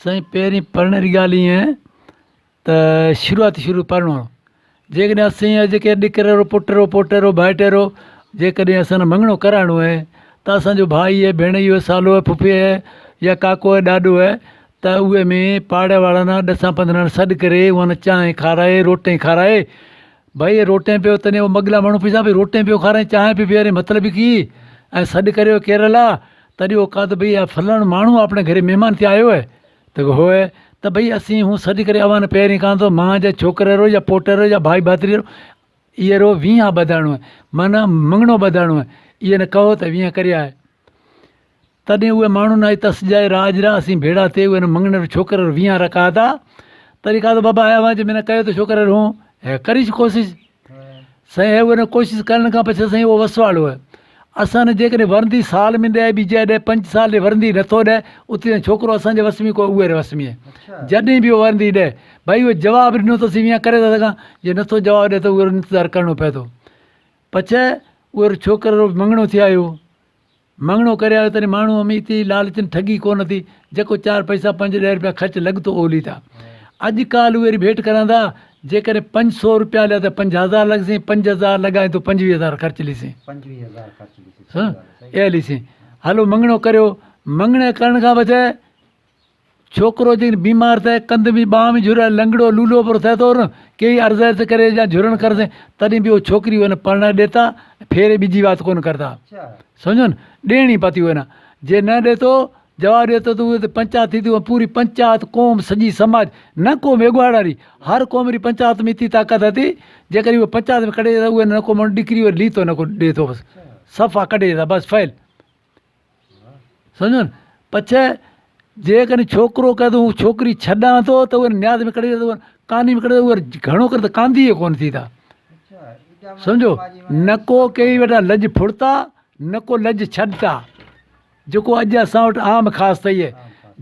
سائين پهرين پرڻي جي ڳالهه ائين ته شروعات شروع پرڻو جيڪڏهن اسين جيڪي ڏڪريرو پٽرو پوٽيرو ڀائٽيرو جيڪڏهن اسان مڱڻو ڪرائڻو آهي ته اسان جو ڀائي آهي ڀيڻ اهو سالو آهي ڦڦي آهي يا ڪاڪو آهي ڏاڏو آهي ته اهي ۾ پاڙي وارن ڏسان پندرهن سڏ ڪري اهن چانهه کارائي روٽي کارائي ڀائي روٽي پيو تڏهن اهو مڳلا ماڻهو پڇندا ڀائي روٽي پيو کارائي چانهه پيو پياري مطلب ڪي ۽ سڏ ڪريو ڪيرلا تڏهن اهو ڪا ته ڀائي فلاڻو ماڻهو اپني گهري مهمان ٿي آيو آهي ته هوء ته ڀئي اسين هون سڏ ڪري اوهان پهرين کان ته مان جا ڇوڪري رو يا پوٽي رو يا ڀائي ڀاتري رو اهي رو ويهان ٻڌائڻو آهي معنيٰ مڱڻو ٻڌائڻو آهي اهي نه ڪهو ته ويهان ڪري آهي تڏهن اهي ماڻهو نه تس جائي راڄ را اسين ڀيڙا ٿي اهي مڱڻي رو ڇوڪري رو ويهان رکا ٿا تڏهن کان ته بابا اوهان جي معنيٰ ڪيو ته ڇوڪري رو هي ڪريش ڪوشش سائين اهي ان ڪوشش ڪرڻ کان پڇي سائين اهو وسواڙو آهي اسان جيڪڏهن ورندي سال ۾ ڏئي ٻي جاء ڏئي پنج سال ڏي ورندي نٿو ڏئي اتي سائين ڇوڪرو اسان جي وس ۾ ڪو اهي وس ۾ آهي جڏهن به اهو ورندي ڏئي ڀائي اهو جواب ڏنو ته اسين ويهان ڪري ٿا سگهان جي نٿو جواب ڏئي ته اهو انتظار ڪرڻو پئي ٿو پڇي اهو ڇوڪرو مڱڻو ٿي آيو مڱڻو ڪري آيو تڏهن ماڻهو اميتي لالچن ٺڳي ڪونه ٿي، جيڪو چار پئسا پنج ڏهه روپيا خرچ لڳتو اهو ليتا. اڄ ڪالهه اهي ڀيٽ ڪران ٿا، جيڪڏهن 500 روپيا ليا ته 5000 لڳسين، 5000 لڳائين ته 25,000 خرچ ليسين. اهي ليسين. هلو مڱڻو ڪريو. مڱڻي ڪرڻ کان پڇي ڇوڪرو جيڪڏهن بيمار ٿئي، ڪنڌ ۾ ٻانهن ۾ جهري، لنگڙو لولو پرو ٿئي ٿو نه، ڪيئي عرض عرض ڪري يا جهرڻ ڪرسين، تڏهن به اهو ڇوڪري اهو نه پرڻائي ڏي ٿا، ڦيري ٻجي وات ڪونه ڪرتا. سمجهو نه، ڏيڻي پتي اهو نه. جي نه ڏي ٿو، جواب ڏي ٿو ته اهو ته پنچات ٿي ٿي، اها پوري پنچات، قوم، سڄي سماج، نه ڪو ميگهواڙ ري، هر قوم ري پنچات ۾ ايتري طاقت هتي، جيڪڏهن اهو پنچات ۾ ڪڍي ته اهو نه ڪو ماڻهو ڏڪري اهو لي ٿو نه ڪو ڏي ٿو بس صفا ڪڍي ٿا بس فيل. سمجهو نه پڇي جيڪڏهن ڇوڪرو ڪهي ٿو هو ڇوڪري ڇڏان ٿو ته اهي نياز ۾ ڪڍي ٿو ڪاني ۾ ڪڍي اهي گهڻو ڪري ته ڪاندي ئي ڪونه ٿي ٿا سمجهو نه ڪو ڪيئي ويٺا لڄ ڦڙتا نه ڪو لڄ ڇڏتا جيڪو اڄ اسان وٽ عام خاص اٿئي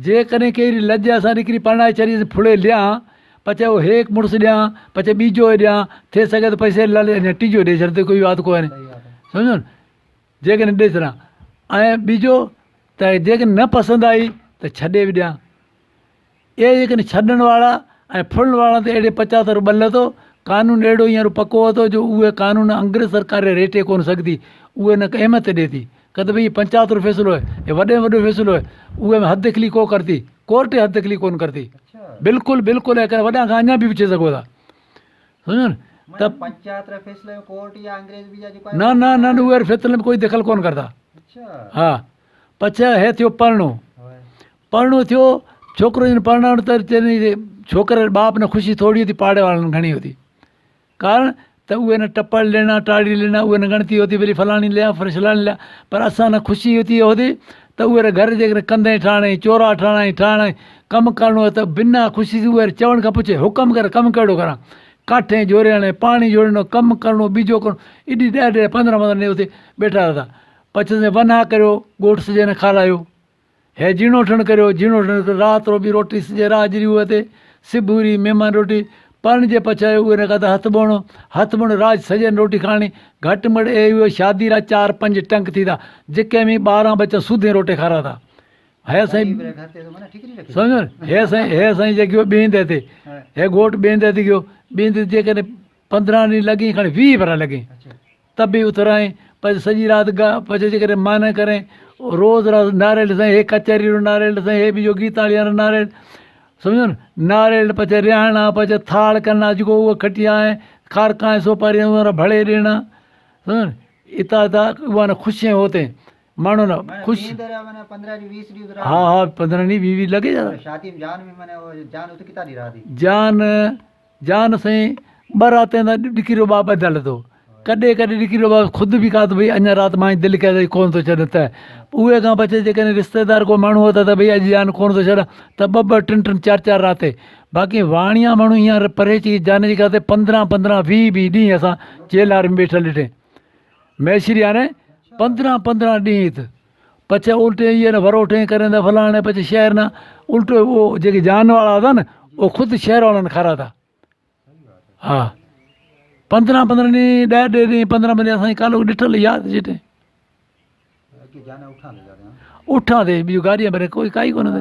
جيڪڏهن ڪهڙي لڄ اسان نڪري پرڻائي ڇڏي ڦڙي ليان پڇي اهو هيڪ مڙس ڏيان پڇي ٻيجو ڏيان ٿي سگهي ته پئسي لالچ اڃا ٽيجو ڏئي ڇڏ ته ڪوئي وات ڪونهي سمجهو نه جيڪڏهن ڏئي ڇڏان ۽ ٻيجو ته جيڪڏهن نه پسند آئي ته ڇڏي به ڏيان. اهي جيڪڏهن ڇڏڻ وارا ۽ ڦرڻ وارا ته اهڙي پچاتر ٻل اٿو، قانون اهڙو هينئر پڪو اٿو جو اهي قانون انگريز سرڪار ريٽي ڪونه سگهندي، اهي نه اهميت ڏئي ٿي. ڪه ته ڀئي هي پنچاتر فيصلو آهي، هي وڏي ۾ وڏو فيصلو آهي، اهي ۾ حد دخلي ڪو ڪرتي، ڪورٽ حد دخلي ڪونه ڪرتي. بلڪل بلڪل ۽ وڏا کان اڃا به پڇي سگهو ٿا. سمجهيو نه ته پنچائت ري فيصلي ۾ ڪورٽ يا انگريز به يا جيڪو نه نه نه اهي فيصلي ۾ ڪوئي دخل ڪون ڪردا ها پڇ هي ٿيو پرڻو پرڻو ٿيو ڇوڪرو جن پرڻائڻ ته چئي ڇوڪري باپ نه خوشي ٿوري هوتي پاڙي وارن گهڻي هوتي ڪارڻ ته اهي نه ٽپڙ لينا ٽاڙي لينا اهي نه ڳڻتي هوتي وري فلاڻي ليا فلاڻي ليا پر اسان نه خوشي هوتي هوتي ته اهي گهر جيڪڏهن ڪنڌ ٺاهڻ چورا ٺاهڻ ٺاهڻ ڪم ڪرڻو آهي ته بنا خوشي جي اهي چوڻ کان پڇي حڪم ڪر ڪم ڪهڙو ڪران ڪاٺين جوڙيڻ پاڻي جوڙڻو ڪم ڪرڻو ٻيجو ڪرڻو ايڏي ڏهه ڏهه پندرهن پندرهن ڏينهن اتي ٻيٺا رهندا پڇنس ونها ڪريو ڳوٺ سڄي نه کارايو هي جيڻو ٺڻ ڪريو جيڻو ٺڻ ڪريو رات رو به روٽي سڄي راجري اهي تي سڀوري مهمان روٽي پرڻجي پڇايو اهي نه کاڌا هٿ ٻوڻو هٿ ٻوڻو راج سڄي روٽي کاڻي گهٽ مڙ اي اهي شادي را چار پنج ٽنڪ ٿيندا جيڪي ۾ ٻارهن ٻچا سوڌي روٽي کاراتا هي سائين سمجهو هي سائين هي سائين جي گيو ٻين تي هي گهوٽ ٻين تي گيو ٻين تي جيڪڏهن 15 ڏينهن لڳي کڻي 20 ڀرا لڳي ته به اٿرائين پر سڄي رات گا پڇي جيڪڏهن معنی ڪرين روز راز ناريل سائين هي ڪچهري رو ناريل سائين هي ٻيو گيتاڙي وارو ناريل سمجهو نه ناريل پڇي رهاڻا پڇي ٿاڙ ڪرڻا جيڪو اهو کٽيا ۽ کارڪا ۽ سوپاري ڀڙي ڏيڻا سمجهو نه اتا اتا اها نه خوشي هوتي ماڻهو نه خوش ها ها 15 ڏينهن 20 20 لڳي جان جان سائين ٻه راتين تان ڏڪريو ٻا ٻڌل ٿو ڪڏهن ڪڏهن ڏڪريو ٻا خود به ڪا ته ڀئي اڃا رات مان دل ڪري ڪونه ٿو ڇڏ ته اهي کان بچي جيڪڏهن رشتيدار ڪو ماڻهو هو ته ڀئي اڄ جان ڪونه ٿو ڇڏان ته ٻه ٻه ٽن ٽن چار چار راتي باقي واڻيا ماڻهو هينئر پري چي جان جي ڪاتي 15 15 20 20 ڏينهن اسان چيلار ۾ ويٺل ڏٺي ميشري يعني 15 15 ڏينهن ات پڇي الٽي ايئن نه وروٺي ڪرين ته فلاڻي پڇي شهر نه الٽو اهو جيڪي جان وارا هوندا نه اهو خود شهر وارن کاراتا ها 15 15 ڏينهن 10 10 ڏينهن 15 15 اسان ڪالو ڏٺل ياد جيٽي اٺان تي ٻيو گاڏي ڀري ڪوئي ڪائي ڪونه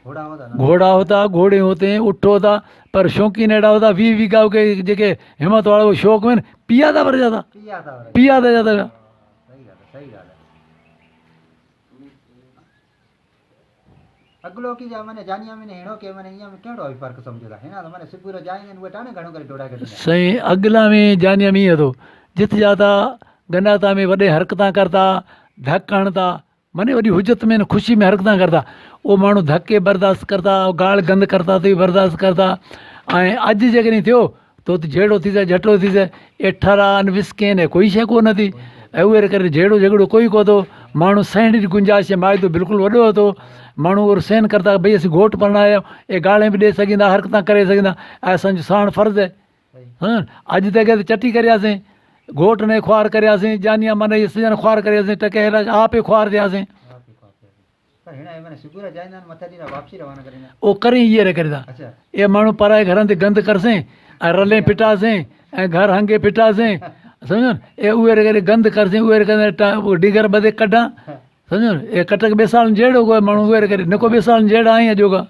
گهوڙا هوتا، گهوڙي هوتي، اٺ هوتا، پر شوقين اهڙا هوتا، 20 ويگها ڪي جيڪي همت وارا اهي شوق ۾ پيادا ور جاتا، پيادا جاتا ويا. سائين اڳلا ۾ جانيا ۾ ائين هتو، جت جاتا گناتا ۾ وڏي حرڪتان ڪرتا، ڌڪ هڻتا، معني وڏي حجت ۾ خوشي ۾ حرڪتان ڪرتا اهو ماڻهو ڌڪي برداشت ڪرتا گال گند ڪرتا ته به برداشت ڪرتا ۽ اڄ جيڪڏهن ٿيو ته ات جهيڙو ٿي سگهي جهٽو ٿي سگهي اي ٺرا ان وسڪين اي ڪوئي شي ڪو نه ٿي ۽ اهي ڪري جهيڙو جهڳڙو ڪوئي ڪو ٿو ماڻهو سهڻ جي گنجائش مائدو بلڪل وڏو ٿو ماڻهو اهو سهن ڪرتا ڀئي اسين گهوٽ پرڻايا اي گالين به ڏي سگهندا حرڪتان ڪري سگهندا ۽ اسانجو ساڻ فرض آهي اڄ ته ڪي چٽي ڪرياسين، گهوٽ ني خوار ڪرياسين، جانيان من اي سڄڻ خوار ڪرياسين، ٽڪي هيلا آپ ئي خوار ٿياسين. او ڪرين ايئي ري ڪريندا. اي ماڻهو پرائي گهرن تي گند ڪرسين ۽ رلين ڦٽاسين ۽ گهر هنگي ڦٽاسين سمجهو نه اي اهي ري ڪري گند ڪرسين اهي ري ڪري ڊيگر ٻڌي ڪڍان سمجهو نه اي ڪٽڪ ٻيسالن جهڙو ڪو ماڻهو اهي ري ڪري نڪو ٻيسالن جهڙا آهين اڄوڪا.